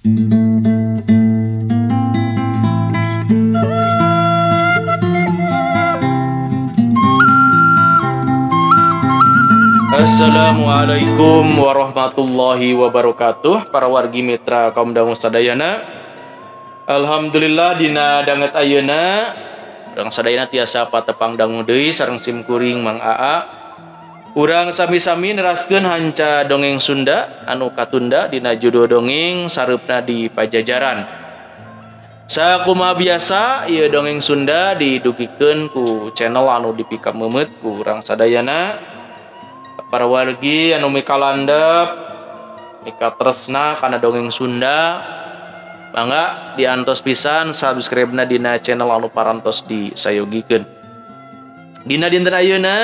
Assalamualaikum warahmatullahi wabarakatuh. Para wargi mitra kaum dangu sadayana, alhamdulillah dina danget ayeuna urang sadayana tiasa patepang dangu deui sareng sim kuring Mang Aa. Urang sami-sami neraskeun hanca dongeng Sunda anu katunda dina judul dongeng Sareupna di Pajajaran. Sakumaha biasa ieu dongeng Sunda didugikeun ku channel anu dipikameumeut ku urang sadayana. Para wargi anu mikalandep mikatresna kana dongeng Sunda, mangga diantos pisan subscribe-na dina channel anu parantos disayogikeun. Dina dinten ayeuna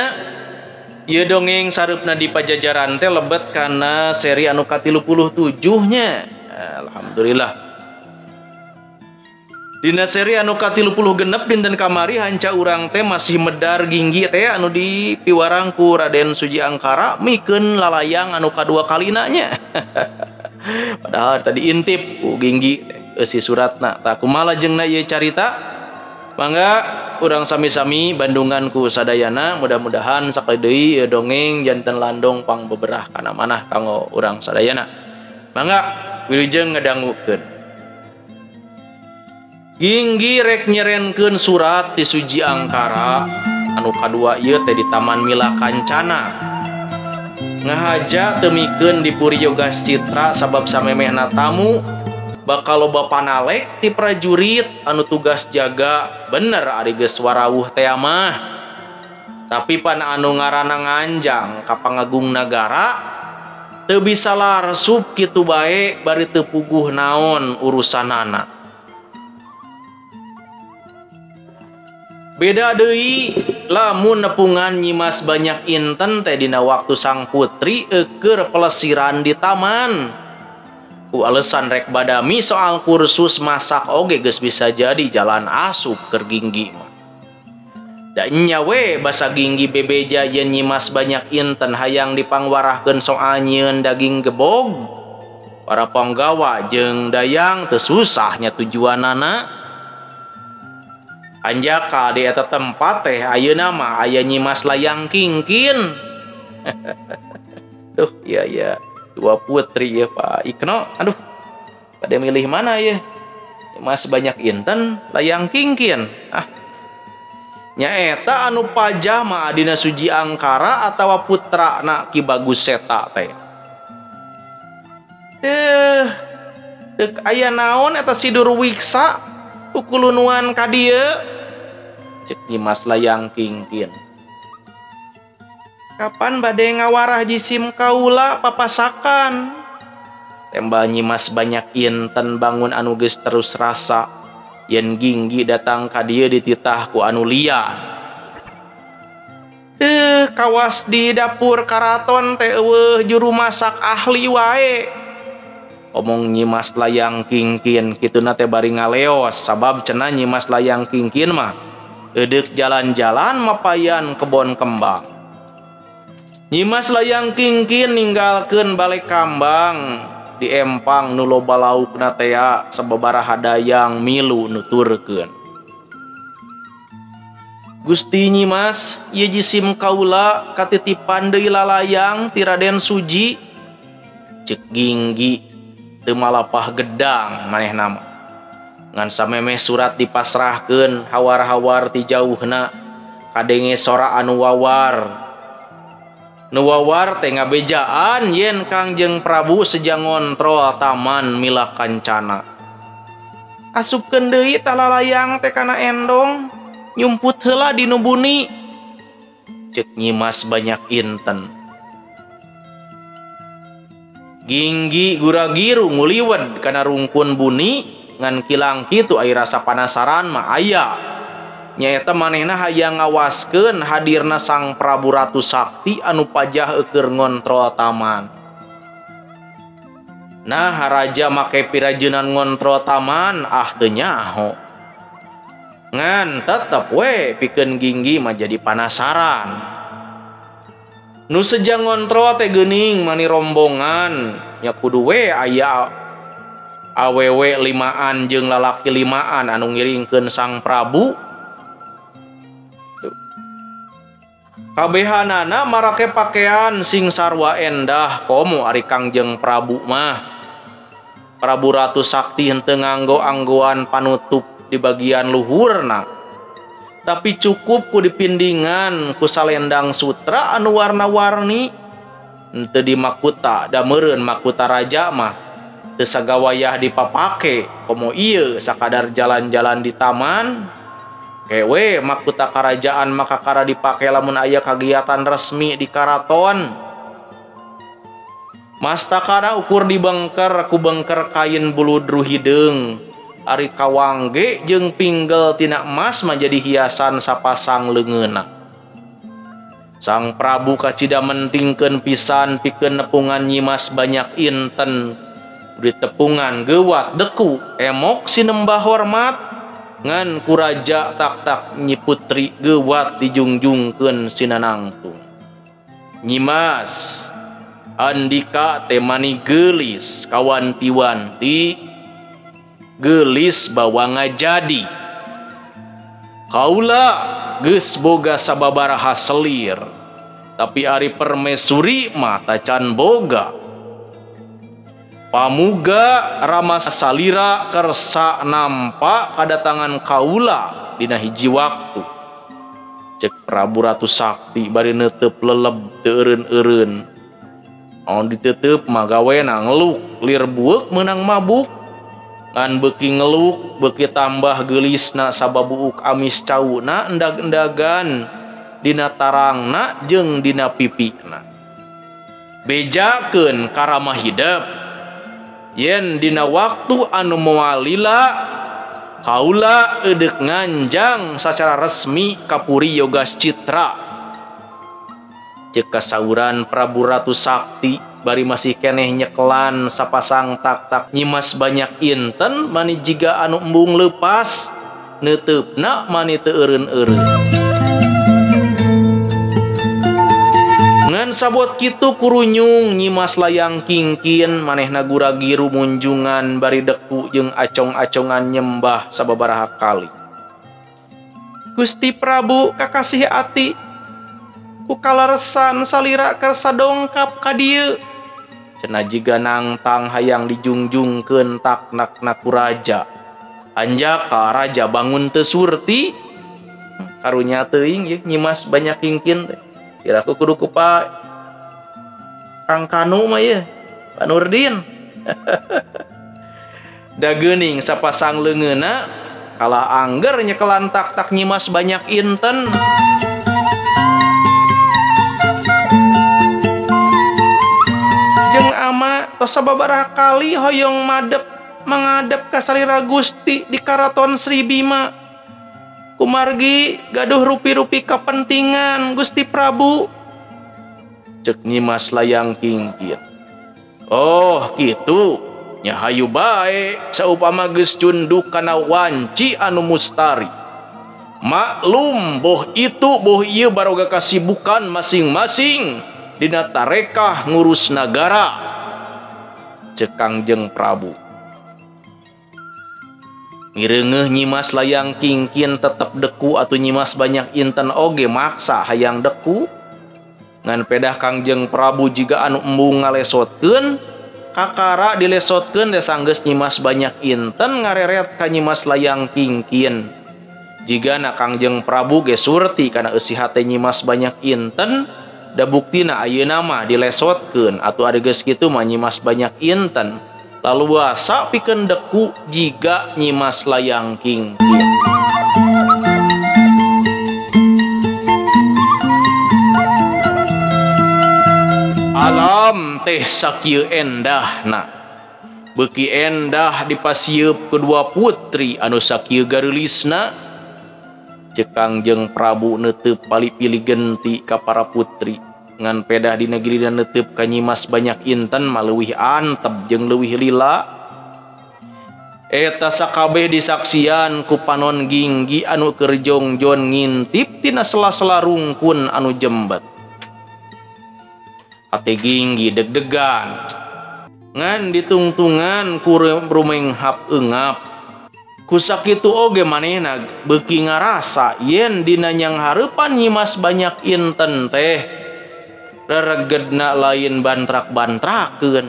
ieu dongeng Sareupna di Pajajaran teh lebet kana seri anu ka-37 nya. Alhamdulillah. Dina seri anu ka-36 dinten kamari hanca urang teh masih medar ginggi teh anu dipiwarang ku Raden Suji Angkara mikeun lalayang anu kadua kalina nya. Padahal tadi intip ku ginggi eusi suratna. Tah kumaha lajengna ieu carita? Mangga urang sami-sami bandungan ku sadayana, mudah-mudahan sakali deui ieu dongeng janten landong pangbeberah kana manah kanggo urang sadayana. Mangga wilujeng ngadangukeun. Ginggi rek nyerenkeun surat ti Suji Angkara anu kadua ieu teh di Taman Mila Kancana. Ngahaja teu mikeun di Puri Yogas Citra sabab samemehna tamu bakal loba panalek ti prajurit anu tugas jaga. Bener ari geus warawuh teh mah. Tapi pan anu ngaranna nganjang ka pangagung nagara teu bisa larsup kitu bae bari teu puguh naon urusanana. Beda deui lamun nepungan Nyimas Banyak Inten teh dina waktu sang putri eukeur pelesiran di taman. Ku alesan rek badami soal kursus masak oge geus bisa jadi jalan asup keur Ginggi mah. Da nya we basa Ginggi bebeja yen Nyimas Banyak Inten hayang dipangwarahkeun soal nyieun daging gebog. Para panggawa jeung dayang teu susahnya tujuanana. Anjaka di eta tempat teh ayeuna mah aya Nyimas Layang Kingkin. Duh, iya iya, dua putri ya Pak Ikno. Aduh, pada milih mana ya? Nyimas Banyak Inten, Layang Kingkin. Ah. Nyaeta anu pajah mah adina Suji Angkara atawa putrana Ki Bagus Seta teh. Deuk aya naon eta Sidur Wiksa kukulunuan ka dieu? Cek Nyimas Layang Kingkin. Kapan bade ngawarah jisim kaula papasakan? Tembal Nyimas Banyak Inten bangun anu geus terus rasa yen Ginggi datang ka dieu dititah ku anu lian. Kawas di dapur karaton teh eueuh juru masak ahli wae. Omong Nyimas Layang Kingkin kituna teh bari ngaleos sabab cenah Nyimas Layang Kingkin mah edeuk jalan-jalan mapayan kebon kembang. Nyimas Layang Kingkin ninggalkeun bale kambang di empang nu loba laukna tea sababaraha dayang milu nuturkeun. Gusti Nyimas, ieu jisim kaula katitipan deui lalayang ti Raden Suji. Ceuk Ginggi teu malapah gedang manehna mah. Ngan samemeh surat dipasrahkeun hawar-hawar ti jauhna kadenge sora anu wawar. Nu wawar teh ngabejaan yen Kangjeng Prabu seja ngontrol Taman Mila Kancana. Asupkeun deui tah lalayang teh kana endong, nyumput heula dinu buni. Ceuk Nyimas Banyak Inten. Ginggi guragiru nguliwed kana rungkun buni ngan kilang kitu ai rasa panasaran mah aya. Nyaeta manehna hayang ngawaskeun hadirna Sang Prabu Ratu Sakti anu pajah eukeur ngontrol taman. Nah, raja make pirajeunan ngontrol taman ah teu nyaho. Ngan tetep we pikeun Ginggi mah jadi panasaran. Nu seja ngontrol teh geuning mani rombongan nya kudu we aya Awewe limaan jeung lalaki limaan anu ngiringkeun Sang Prabu. Kabehanana marake pakaian sing sarwa endah komo ari Kangjeng Prabu mah. Prabu Ratu Sakti henteu nganggo anggoan panutup di bagian luhurna. Tapi cukup ku dipindingan ku salendang sutra anu warna-warni. Henteu di makuta da meureun makuta raja mah teu sagawayah dipapake komo ieu sakadar jalan-jalan di taman. Kewe makuta karajaan maka kara dipake lamun aya kagiatan resmi di karaton. Mastakana ukur dibengker ku bengker kain buludru hideung. Ari kawangge jeung pinggel tina emas menjadi hiasan sapasang leungeunna. Sang Prabu kacida mentingkeun pisan pikeun nepungan Nyimas banyak inten. Ditepungan geuwat deku emok sinembah hormat. Ngan kuraja tak-tak Nyi Putri geuwat dijungjungkeun sinanangtung. Nyimas, andika teh mani geulis kawanti-wanti, geulis bawa ngajadi. Kaula geus boga sababaraha selir, tapi ari permaisuri mah tacan boga. Pamuga Rama salira kersa nampa kadatangan kaula dina hiji waktu. Cek Prabu Ratu Sakti bari neuteup leleb teu eureun-eureun. On diteteup mah gawena ngeluk lir bueuk meunang mabuk. Ngan beuki ngeluk beuki tambah geulisna sababuuk amis cauna endag-endagan dina tarangna jeung dina pipina. Bejakeun karamah hidep. Yen dina waktu anu moal lila kaula eudek nganjang sacara resmi ka Puri Yogas Citra. Ceuk kasauran Prabu Ratu Sakti bari masih keneh nyekelan sapasang tak-tak Nyimas banyak inten mani jiga anu embung leupas neuteupna mani teu eureun-eureun. Ngan sabot kitu kurunyung Nyimas layang kingkin manehna gura-giru munjungan bari deku jeung acong-acongan nyembah sababaraha kali. Gusti Prabu kakasih ati ku kalaresan salira kersa dongkap ka dieu. Cenah jiga nangtang hayang dijungjungkeun taknakna ku raja. Anjaka raja bangun teu surti. Karunya teuing ye Nyimas banyak kingkin teh. Kira aku kudu ku Pak Kang Kanu mah ye, Pak Nurdin. Da geuning sapasang leungeunna kalah angger nyekelan tak-tak Nyimas banyak inten. Jeung ama tos sababaraha kali hoyong madep mangadep ka salira Gusti di Karaton Sri Bima. Kumargi gaduh rupi-rupi kepentingan Gusti Prabu. Cek Nyimas layang kingkin. Oh kitu nya hayu bae saupama geus cunduk kana wanci anu mustari. Maklum boh itu boh ieu baroga kasibukan masing-masing dina tarekah ngurus nagara. Cek Kangjeng Prabu. Ngireungeuh Nyimas layang kingkin tetep deku atuh Nyimas banyak inten oge maksa hayang deku. Ngan pedah Kangjeng Prabu jiga anu embung ngalesotkeun, kakara dilesotkeun teh sanggeus Nyimas banyak inten ngareret ka Nyimas layang kingkin. Jigana Kangjeng Prabu ge surti kana eusi hate Nyimas banyak inten, da buktina ayeuna mah dilesotkeun atuh ari geus kitu mah Nyimas banyak inten. Laluasa pikeun deku jiga Nyimas layang kingkin. Alam teh sakieu endahna. Beuki endah dipasieup kedua putri anu sakieu gareulisna. Ceuk Kangjeng Prabu neuteup pali-pili genti ka para putri. Ngan pedah di negeri dan neuteub ka Nyimas banyak inten mah leuwih antep jeung leuwih lila. Eta sakabeh disaksian ku panon ginggi anu keur jongjon ngintip tina sela-sela rungkun anu jembet. Hate ginggi deg-degan. Ngan ditungtungan ku rumenghap eungap. Ku sakitu oge manehna beuki ngarasa yen dina nyanghareupan Nyimas Banyak Inten teh reregedna lain bantrak-bantrakeun.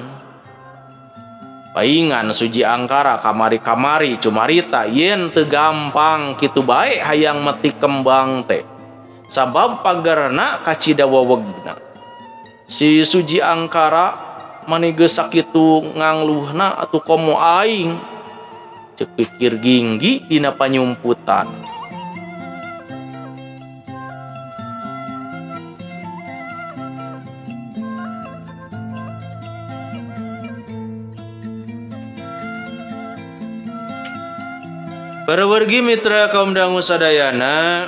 Paingan Suji Angkara kamari-kamari cumarita yen teu gampang kitu bae hayang metik kembang teh. Sabab pagarna kacida wewegna. Si Suji Angkara mani geus sakitu ngangluhna atuh komo aing. Ceuk pikir Ginggi dina panyumputan. Para wargi mitra kaum dangu sadayana,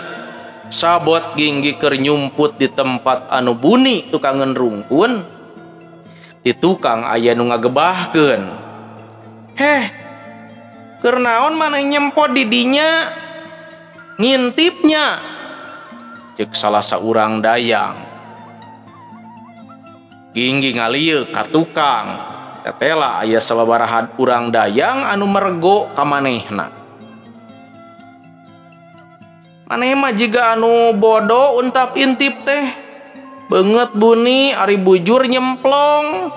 sabot Ginggi keur nyumput di tempat anu buni tukangeun rungkun. Di tukang aya nu ngagebahkeun. Heh, keur naon maneh nyempot di dinya? Ngintipnya. Ceuk salah saurang dayang. Ginggi ngalieuk ka tukang. Tetela aya sababaraha urang dayang anu mergo ka manehna. Maneh mah jiga anu bodoh untap intip teh. Beungeut buni ari bujur nyemplong.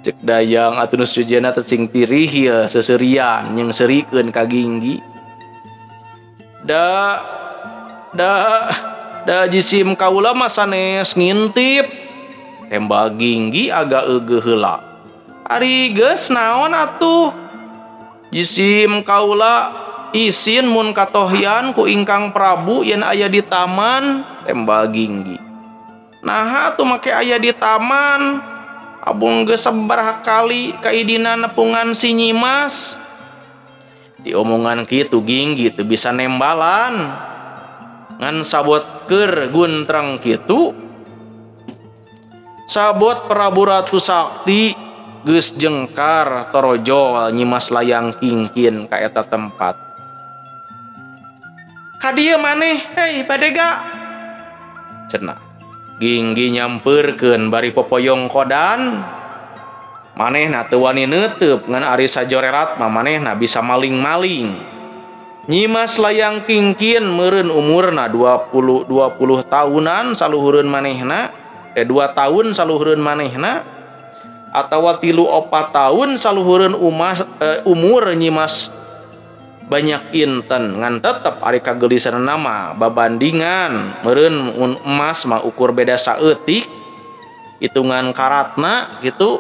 Cek dayang atuh nu sujana teh sing tirih ieu seuseurian jeung seurikeun ka Ginggi. Da da da jisim kaula mah sanes ngintip. Tembal Ginggi agak eugeuh heula. Ari geus naon atuh? Jisim kaula isin mun katohyan ku ingkang Prabu yen aya di taman. Tembal Ginggi. Naha atuh make aya di taman? Abung geus sabaraha kali kaidina nepungan si Nyimas. Diomongan kitu Ginggi teu bisa nembalan. Ngan sabot keur guntreng kitu. Sabot Prabu Ratu Sakti geus jengkar torojol Nyimas Layang Kingkin ka eta tempat. Ka dieu maneh, hei badega. Cenah. Ginggi nyampeurkeun bari popoyong kodan. Manehna teu wani neuteub ngan ari sajorerat mah manehna bisa maling-maling. Nyimas Layang Kingkin meureun umurna 20 tahunan saluhureun manehna, 2 tahun saluhureun manehna atawa 3-4 tahun saluhureun umur Nyimas Banyak Inten. Ngan tetep ari kageulisan nama babandingan meureun mun emas mah ukur beda saeutik hitungan karatna gitu.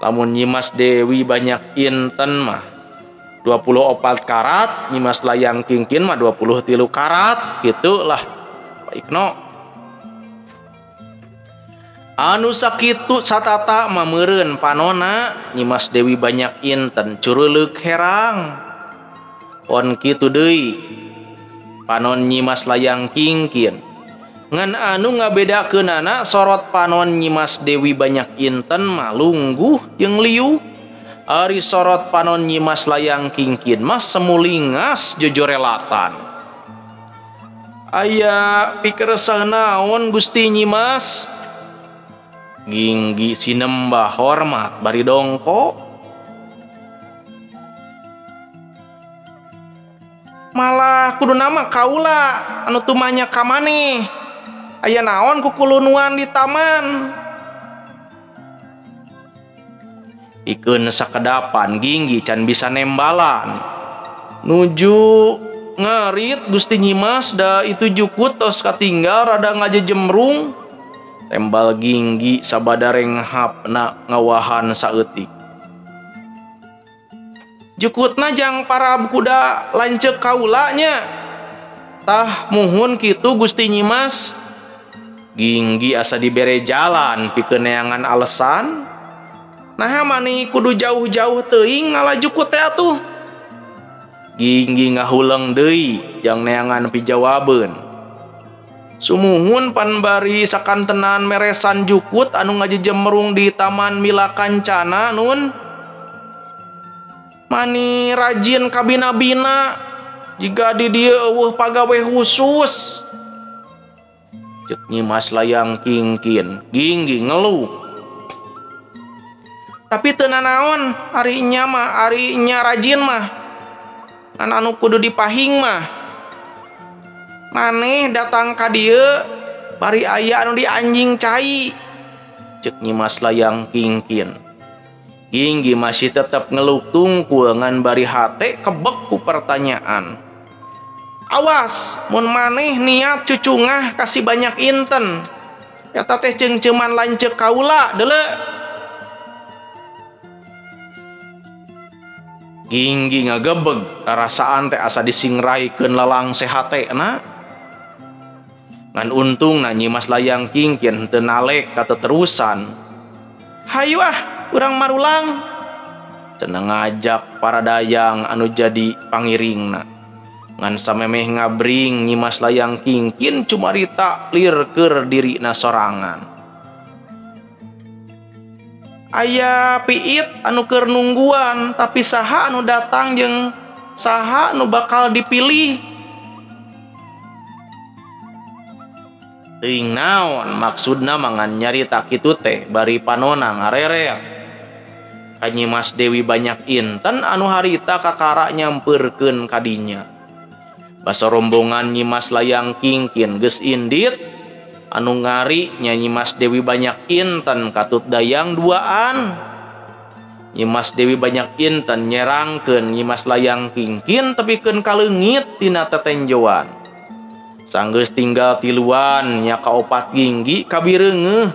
Lamun Nyimas Dewi Banyak Inten mah 24 karat, Nyimas Layang Kingkin mah 23 karat gitu lah Pak Ikno. Anu sakitu satata mah meureun panona Nyimas Dewi Banyak Inten curuleuk herang. On kitu deui panon Nyimas Layang Kingkin. Ngan anu ngabedakeunana sorot panon Nyimas Dewi Banyak Inten mah lungguh jeung liuh. Ari sorot panon Nyimas Layang Kingkin mah semulingas jojorelatan. Aya pikeresah naon Gusti Nyimas? Ginggi sinembah hormat bari dongko. Malah kudu nama kaula anu tumanya ka maneh. Aya naon kukulunuan di taman? Pikeun sakedapan Ginggi can bisa nembalan. Nuju ngarit Gusti Nyimas da itu jukut tos katinggal rada ngajejemrung. Tembal Ginggi sabada renghapna ngawahan saeutik. Jukutna jang para kuda lanceuk kaulanya. Tah muhun kitu Gusti Nyimas. Ginggi asa dibere jalan pikeun neangan alesan. Naha mani kudu jauh-jauh teuing ngala jukut teh atuh. Ginggi ngahuleng deui jang neangan pijawabeun. Sumuhun panbari sakantenan meresan jukut anu ngajejemrung di Taman Mila Kancana nun. Mani rajin kabina-bina jika di dieu eueuh pagawe khusus. Ceuk Nyimas Layang Kingkin, Ginggi ngeluh. Tapi teu nanaon ari nya mah ari nya rajin mah. Ngan anu kudu dipahing mah. Maneh datang ka dieu bari aya anu di anjing cai. Ceuk Nyimas Layang Kingkin. Ginggi masih tetep ngeluk tungkul ngan bari hate kebek ku pertanyaan. Awas mun maneh niat cucungah kasih banyak inten. Eta teh ceungceuman lanceuk kaula deuleu. Ginggi ngagebeg rarasaan teh asa disingraikeun lalangse hatena. Ngan untungna Nyimas Layang Kingkin henteu nalek kateterusan. Hayu ah urang marulang. Cenah ngajak para dayang anu jadi pangiringna. Ngan samemeh ngabring Nyimas Layang Kingkin cumarita lir keur dirina sorangan. Aya piit anu keur nungguan tapi saha anu datang jeung saha anu bakal dipilih. Teuing naon maksudna mangan nyarita kitu teh bari panona ngarerek. Ka Nyimas Dewi Banyak Inten anu harita kakara nyampeurkeun ka dinya. Basa rombongan Nyimas Layang Kingkin geus indit anu ngari nya Nyimas Dewi Banyak Inten katut dayang duaan. Nyimas Dewi Banyak Inten nyerangkeun Nyimas Layang Kingkin tepikeun kaleungit tina tetenjoan. Sanggeus tinggal tiluan nya kaopat ginggi kabireungeuh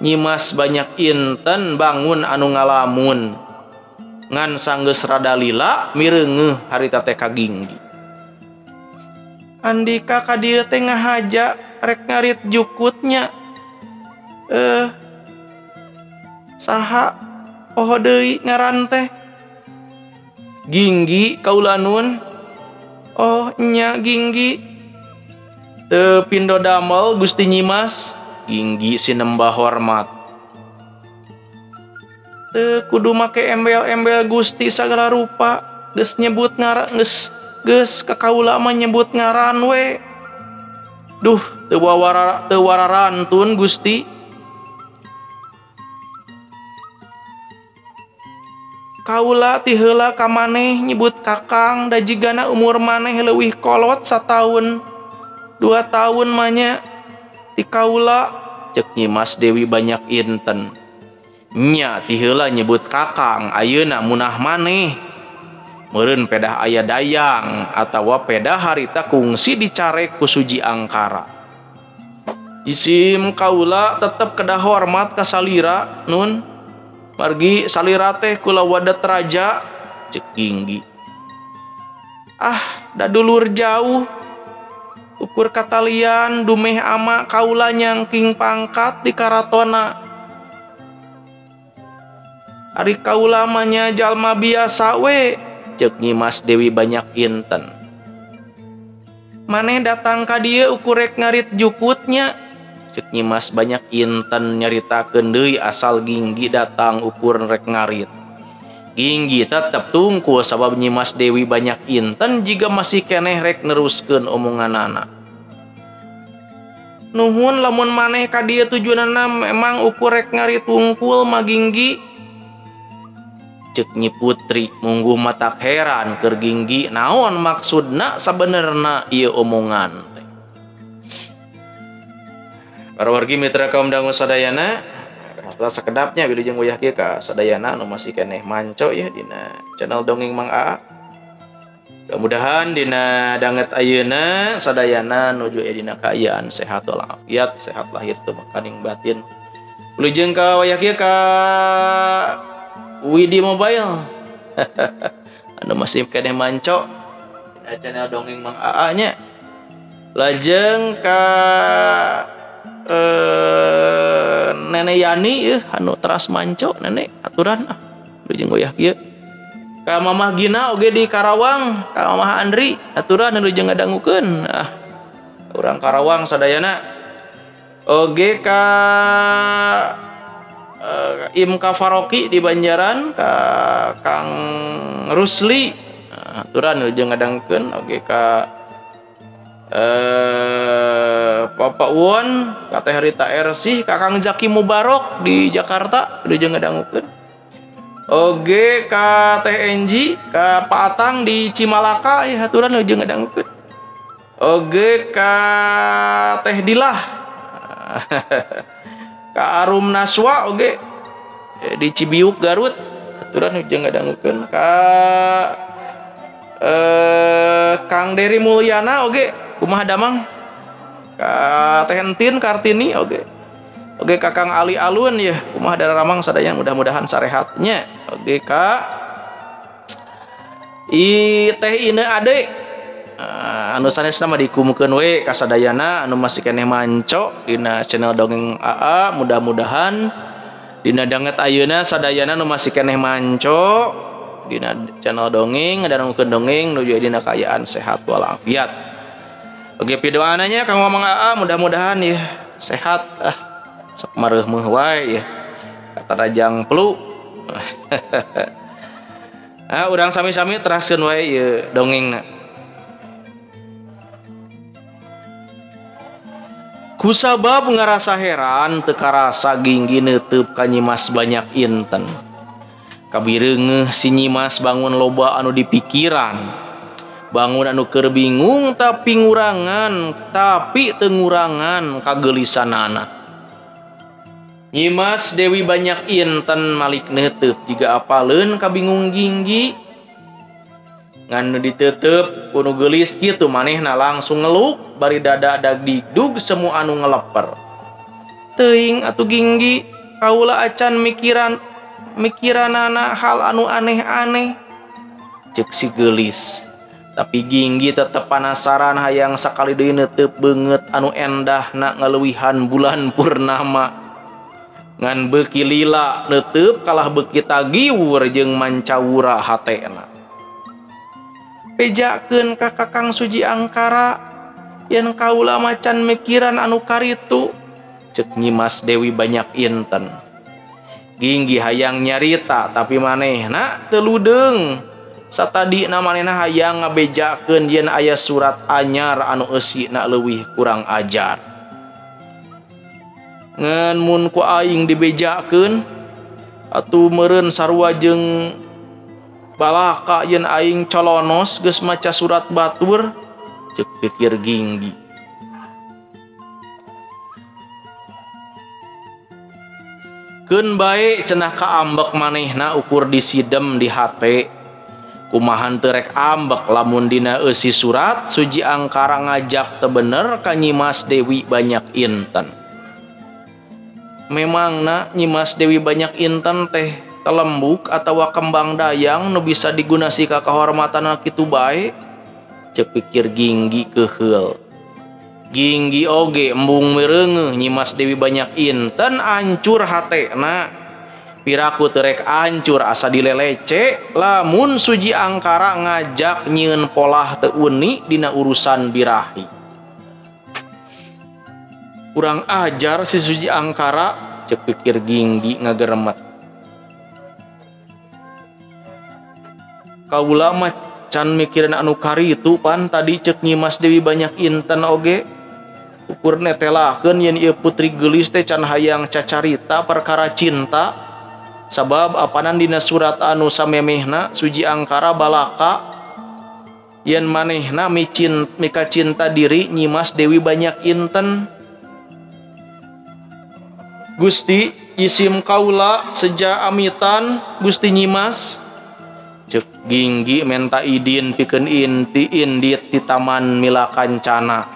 Nyimas Banyak Inten bangun anu ngalamun. Ngan sanggeus rada lila mireungeuh harita teh ka Ginggi. Andika ka dieu teh ngahaja rek ngarit jukutnya. Saha poho deui ngaran teh? Ginggi kaula nun. Oh nya Ginggi. Teu pindo damel Gusti Nyimas. Ginggi sinembah hormat. Teu kudu make embel-embel Gusti sagala rupa. Geus nyebut ngaran geus ka kaula mah nyebut ngaran we. Duh, teu wararantun Gusti. Kaula ti heula ka maneh nyebut kakang da jigana umur maneh leuwih kolot sataun 2 tahun manya ti kaula ceuk Nyimas Dewi Banyak Inten. Nya ti heula nyebut kakang ayeuna munah maneh. Meureun pedah aya dayang atawa pedah harita kungsi dicarek ku Suji Angkara. Isim kaula tetep kedah hormat ka salira nun. Margi salira teh kula wadat raja ceuk Ginggi. Ah, da dulur jauh. Ukur katalian dumeh ama kaula nyangking pangkat di karatona. Ari kaula mah nya jalma biasa we. Ceuk Nyimas Dewi Banyak Inten. Maneh datang ka dieu ukur rek ngarit jukutnya. Ceuk Nyimas Banyak Inten nyaritakeun deui asal Ginggi datang ukur rek ngarit. Ginggi tetep tungkul sabab Nyimas Dewi Banyak Inten jiga masih keneh rek neruskeun omonganana. Nuhun lamun maneh ka dieu tujuanana memang ukur rek ngarit tungkul mah Ginggi. Ceuk Nyi Putri mungguh matak heran keur Ginggi naon maksudna sabenerna ieu omongan teh. Para wargi mitra kaum dangu sadayana, harta sakedapnya wilujeng wayah kieu ka sadayana anu masih keneh manco ya dina channel Dongeng Mang Aa. Mudah-mudahan dina danget ayeuna sadayana nuju aya dina kaayaan sehat walafiat, sehat lahir teu makaning batin. Wilujeng ka wayah kieu ka Widi Mobile. Anu masih keneh manco dina channel Dongeng Mang Aa nya. Lajeng ka Nenek Yani anu teras manco nenek aturan ah wilujeng goyah kieu. Ka Mamah Gina oge di Karawang, ka Mamah Andri aturan wilujeng ngadangukeun ah urang Karawang sadayana. Oge ka Imka Faroki di Banjaran, ka Kang Rusli aturan wilujeng ngadangukeun oge ka Bapak Won, ka Teh Rita Ersih, ka Kang Zaki Mubarok di Jakarta wilujeng ngadangukeun. Oge ka Teh Enji, ka Pak Atang di Cimalaka ya haturan wilujeng ngadangukeun. Oge ka Teh Dilah. Ka Arum Naswa oge di Cibiuk Garut haturan wilujeng ngadangukeun. Ka Kang Dery Mulyana oge kumaha damang. Ka Teh Entin Kartini oge. Oge ka Kang Ali Alun ya kumaha daramang sadaya mudah-mudahan sarehatnya. Oge ka I Teh Ine Ade anu sanesna mah dikumukeun we ka sadayana anu masih keneh manco dina channel Dongeng AA. Mudah-mudahan dina danget ayeuna sadayana anu masih keneh manco dina channel dongeng ngadangukeun dongeng nuju dina kaayaan sehat walafiat. Oge pidoana nya Kang Mamang AA mudah-mudahan ya sehat ah sok mareuh-meuh wae ya kata rajang pelu. Ah urang sami-sami teraskeun wae ieu dongengna. Kusabab ngarasa heran teu karasa Ginggi neuteub ka Nyimas Banyak Inten. Kabireungeuh si Nyimas bangun loba anu dipikiran. Bangun anu keur bingung tapi ngurangan, tapi teu ngurangan kagelisanana. Nyimas Dewi Banyak Inten malik neuteub jiga apaleun kabingung Ginggi. Ngan nu diteuteup ku nu geulis kitu manehna langsung ngeluk bari dada dagdigdug semua anu ngeleper. Teuing atuh Ginggi, kaula acan mikiranana hal anu aneh-aneh. Ceuk si geulis. Tapi Ginggi tetep panasaran hayang sakali deui neuteub beungeut anu endahna ngaleuwihan bulan purnama. Ngan beuki lila neuteub kalah beuki tagiwur jeung mancawura hatena. Bejakeun ka Kakang Suji Angkara yen kaula macan mikiran anu karitu. Ceuk Nyimas Dewi Banyak Inten. Ginggi hayang nyarita tapi manehna teu ludeung. Satadina manehna hayang ngabejakeun yen aya surat anyar anu eusina leuwih kurang ajar. Ngan mun ku aing dibejakeun atuh meureun sarua jeung balaka yen aing colonos geus maca surat batur. Ceuk pikir Ginggi. Keun bae cenah kaambek manehna ukur disidem di hate. Kumahan teu rek ambek lamun dina eusi surat Suji Angkara ngajak teu bener ka Nyimas Dewi Banyak Inten. Memangna Nyimas Dewi Banyak Inten teh telembuk atawa kembang dayang nu bisa digunasi ka kahormatan kitu bae. Ceuk pikir Ginggi keuheul. Ginggi oge embung mireungeuh Nyimas Dewi Banyak Inten ancur hatena. Piraku teu rek ancur asa dilelece lamun Suji Angkara ngajak nyieun polah teu uni dina urusan birahi. Kurang ajar si Suji Angkara, ceuk pikir Ginggi ngageremet. Kaula mah can mikiran anu karitu pan tadi ceuk Nyimas Dewi Banyak Inten oge. Ukur netelakeun yen ieu putri geulis teh can hayang cacarita perkara cinta. Sabab apanan dina surat anu samemehna Suji Angkara balaka yen manehna mika cinta diri Nyimas Dewi Banyak Inten. Gusti isim kaula seja amitan Gusti Nyimas. Ceuk Ginggi menta idin pikeun inti indit di taman Milakancana.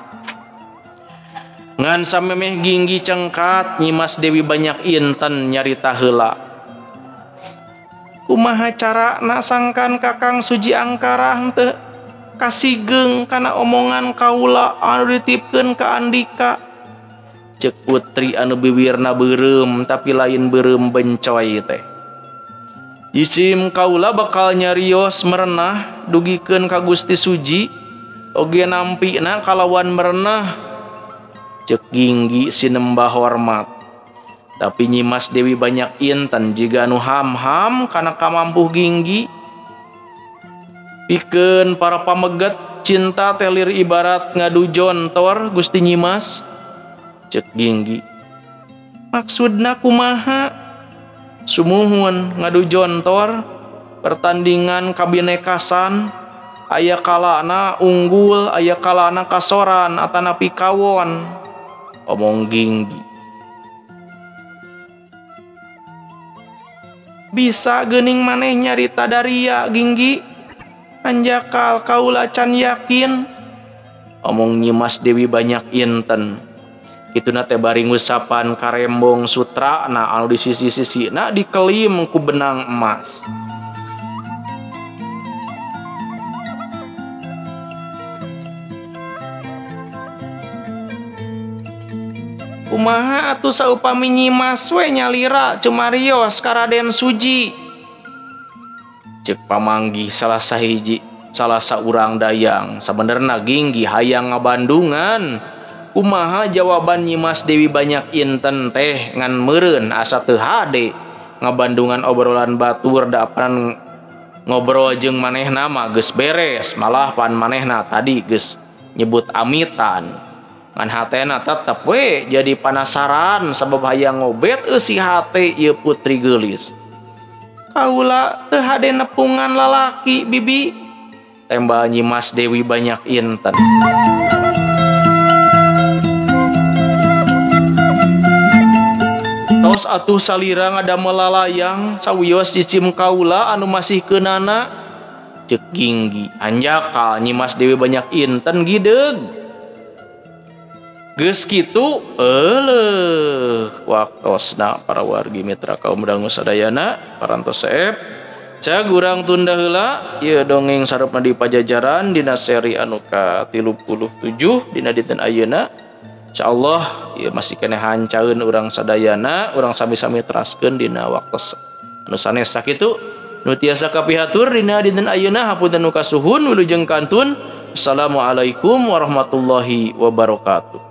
Ngan samemeh Ginggi cengkat Nyimas Dewi Banyak Inten nyarita heula. Kumaha carana sangkan Kakang Suji Angkara henteu kasigeung kana omongan kaula anu ditipkeun ka Andika. Ceuk putri anu biwirna beureum tapi lain beureum bencoy teh. Isim kaula bakal nyarios merenah dugikeun ka Gusti Suji oge nampina kalawan merenah. Ceuk Ginggi sinembah hormat. Tapi Nyimas Dewi Banyak Inten jiga anu ham-ham kana kamampuh Ginggi. Pikeun para pameget cinta telir ibarat ngadu jontor Gusti Nyimas. Ceuk Ginggi. Maksudna kumaha? Sumuhun ngadu jontor pertandingan kabinekasan aya kalana unggul aya kalana kasoran atanapi kawon omong Ginggi. Bisa geuning maneh nyarita daria Ginggi anjakal kaula can yakin omong Nyimas Dewi Banyak Inten. Kituna teh bari ngusapan karembong sutrana anu di sisi-sisina dikelim ku benang emas. Kumaha atuh saupami Nyimas we nyalira cumarios ka Raden Suji. Ceuk pamanggih salah sahiji salah saurang dayang sabenerna Ginggi hayang ngabandungan. Kumaha jawaban Nyimas Dewi Banyak Inten teh ngan meureun asa teu hade ngabandungan obrolan batur da apan ngobrol jeung manehna mah geus beres malah pan manehna tadi geus nyebut amitan. Ngan hatena tetep we jadi panasaran sabab hayang ngobet eusi hate ieu putri geulis. Kaula teu hade nepungan lalaki bibi tembal Nyimas Dewi Banyak Inten. Tos atuh salira ngadamel lalayang sawios cicim kaula anu masih keunana ceuk Ginggi. Anjakal Nyimas Dewi Banyak Inten gideug. Geus kitu euleuh waktosna para wargi mitra kaum dangu sadayana parantos seep cag urang tunda heula ieu dongeng sarepna di Pajajaran dina seri anu ka-37 dina dinten ayeuna. Insyaallah ieu masih keneh hancaeun urang sadayana urang sami-sami teraskeun dina waktos anu sanes sakitu nu tiasa kapihatur dina dinten ayeuna hapunten nu kasuhun wilujeng kantun. Assalamualaikum warahmatullahi wabarakatuh.